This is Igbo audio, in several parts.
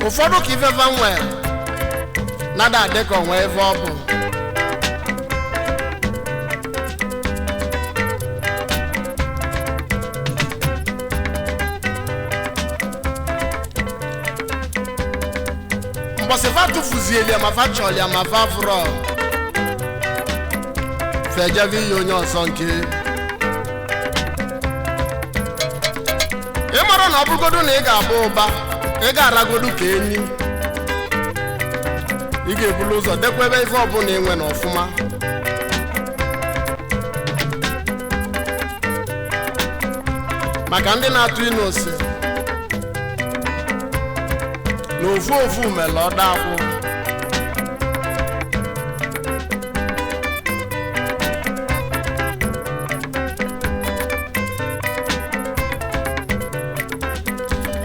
Ụfọdụ ka ifefa nwee nada adị ka onwe ife ọ bụ. Mbọsị fa tụfuzieli ya ma fa chọọlị ya ma fa fụrọ, fejebe iyi onye ọzọ nke ị mara na ọ bụrụgodu na ị ga-abụ ụba, ị ga-aragodu ka enyi, ị ga-ebulu ụzọ dekwebe ife ọbụla enwe na ọfụma. Maka ndị na-atụ ịnụ ose na ofu ofu mere ọda akwụ.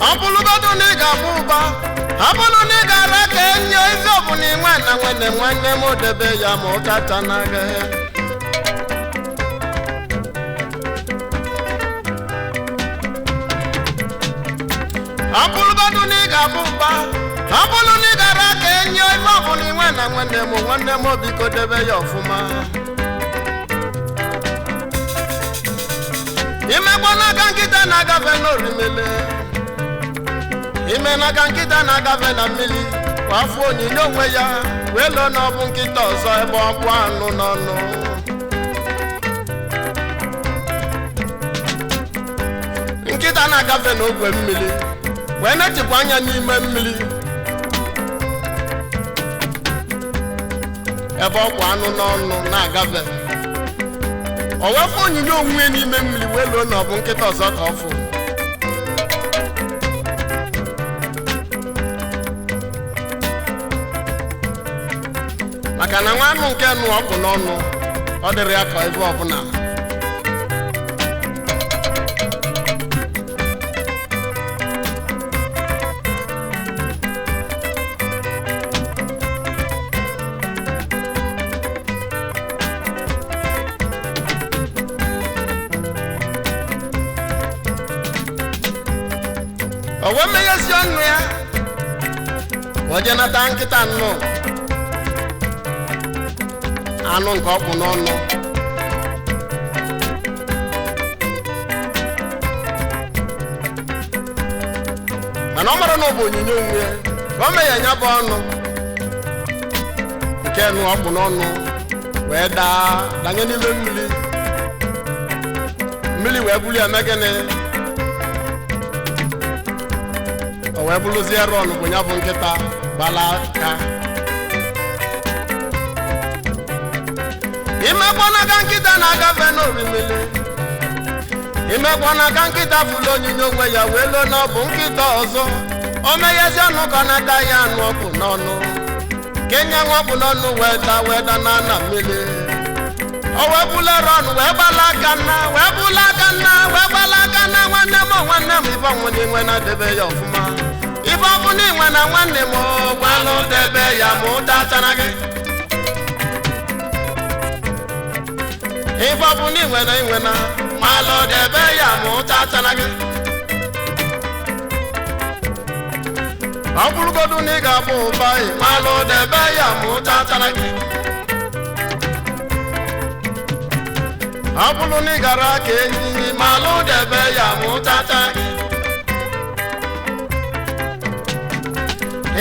Ọ bụrụgodu na ị ga-abụ ụba, ọ bụrụ na ị gara ka enye ezi ọbụla inwe na nwanne nwanne m, debe ya ma ọ kacha n'aka ya. Ọ bụrụgodu na ị ga-abụ ụba, ọ bụrụ na ị gara ka enye ife ọbụla inwe na nwanne m nwanne m, biko debe ya ọfụma. Imekwa n'aka nkịta na-agafe n'orimele, ime n'aka nkịta na-agafe na mmiri kwa afọ onyinye onwe ya wee lụọ na ọ bụ nkịta ọzọ ebe ọ bụ anụ n'ọnụ. Nkịta na-agafe n'ogwe mmiri wee na-echekwa anya n'ime mmiri ebe ọkwa anụ n'ọnụ na-agafe, o wee fụ onyinye onwe ya n'ime mmiri wee lụọ na ọ bụ nkịta ọzọ ka ọ fụ. Maka na nwa anụ nke nụ ọkpụ n'ọnụ, ọ dịrị ya ka ebe ọbụla. O wee meghezi ọnụ ya, o jee nata nkịta nnụ anụ nke ọkpụ n'ọnụ. Mana ọ mara na ọ bụ onyinye onwe ya ka o meghe ya bụ ọnụ nke nụ ọkpụ n'ọnụ, wee daa danye n'ime mmiri. Mmiri wee buli ya mee gịnị? O wee bụrụzie rọn bụ ya bụ nkịta gbala aka. Imekwa n'aka nkịta na-agafe n'orimiri, imekwa n'aka nkịta fụlụ onyinye onwe ya wee loo na ọ bụ nkịta ọzọ. O meghezi ọnụ ka ọ na-ata ya anụ ọkpụ n'ọnụ, kenye nwa ọkpụ n'ọnụ wee daa wee daa na ana mmiri. O wee bụla rọn wee gbala aka nna, wee bụla aka nna, wee gbala aka nna. Nwanne m, nwanne m, ife ọnwụ na inwe na-edebe ya ọfụma. Ife ọbụ na inwe na nwanne m, gbalụ debe ya ma ụta tara gị. Ife ọbụ na inwe na inwe na malụ debe ya ma ụta tara gị. Ọ bụrụgodu na ị ga-abụ ụba, ị malụ debe ya ma ụta tara gị. Ọ bụrụ na ị gara ka enyi, malụ debe ya ma ụta tara gị.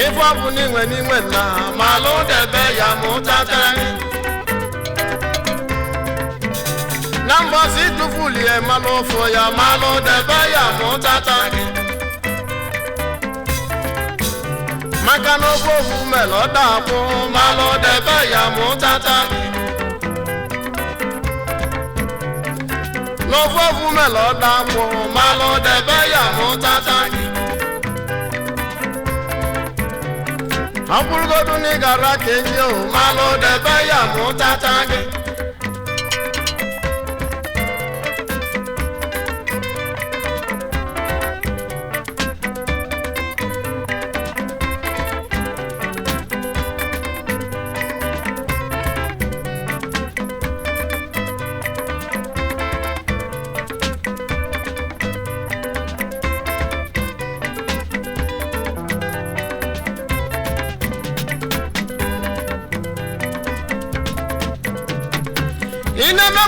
Ife ọ bụ na inwe na inwe na malụ debe ya ma ụta tara gị. Na mbọsị tụfulie malụ ụfụ ya, malụ debe ya ma ụta tara gị. Maka na ofe ofu mere ọ dapụ, malụ debe ya ma ụta tara gị. N'ofe ofu mere ọ dapụ, malụ debe ya ma ụta tara gị. Ọ bụrụgodu na ị gara ka enyi o, malụ debe ya ma ụta tara gị.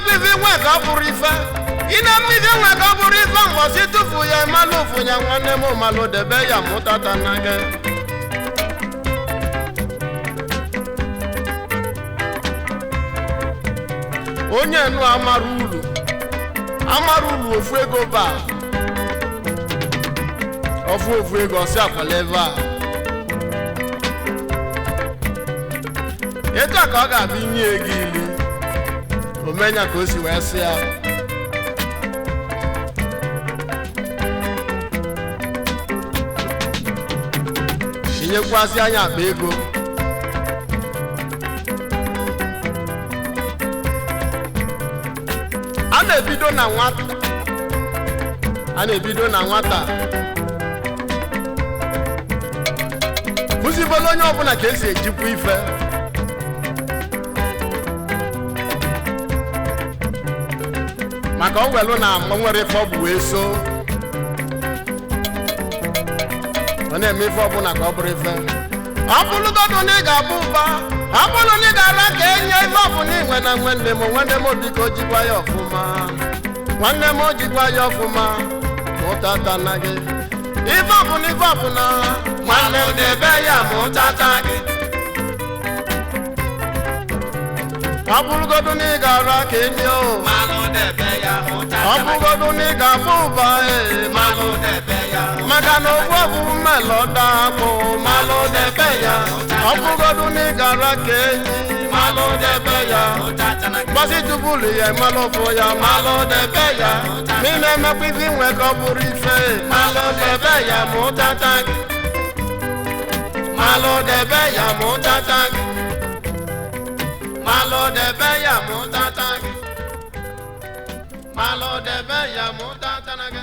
na-emekwa ife nwe ka ọ bụrụ ife, ị na-eme ife nwe ka ọ bụrụ ife, mgbọsị tụfu ya malụ ụfụ ya. Nwanne m, malụ debe ya mụtata na gị. Onye nụ amara ulu, amara ulu ofu ego ba ofu ofu ego ọsị akwala ebe a. Etu a ka ọ ga-abụ inye ego ilu omenya ka o si wee sị ya. Tinyekwasị anya akpa ego. A na-ebido na nwata, a na-ebido na nwata kụzibelu onye ọbụla ka esi ejikwa ife. Maka ọ nwelu na o nwere ife ọ bụ wee so ọ na-eme ife ọbụla ka ọ bụrụ ife. Ọ bụrụgodu na ị ga-abụ ụba, ọ bụrụ na ị ga-ara ka enye ife ọbụla inwe na nwanne m, nwanne m, biko jikwa ya ọfụma. Nwanne m, jikwa ya ọfụma, mụtata na gị ife ọbụla, ife ọbụla. Nwanne m, debe ya mụtata gị. Ọ bụrụgodu na ị ga-ara ka enye o, Malụ debe ya mụtata. Ọ bụrụgodu na ị ga-abụ ụba, ee, Malụ debe ya. Maka na ogbu ọbụ mmelọda akpụ. Malụ debe ya. Ọ bụrụgodu na ị gara ka enyi, malụ debe ya. Mụtata na gị. Gbasi tubulu ya, malụ fụ ya, malụ debe ya. Ma ị na-emekwa ife nwe ka ọ bụrụ ife, malụ debe ya mụtata gị. Malụ debe ya mụtata gị. Malụ debe ya mụtata gị. Malụ debe ya mụtata na gị.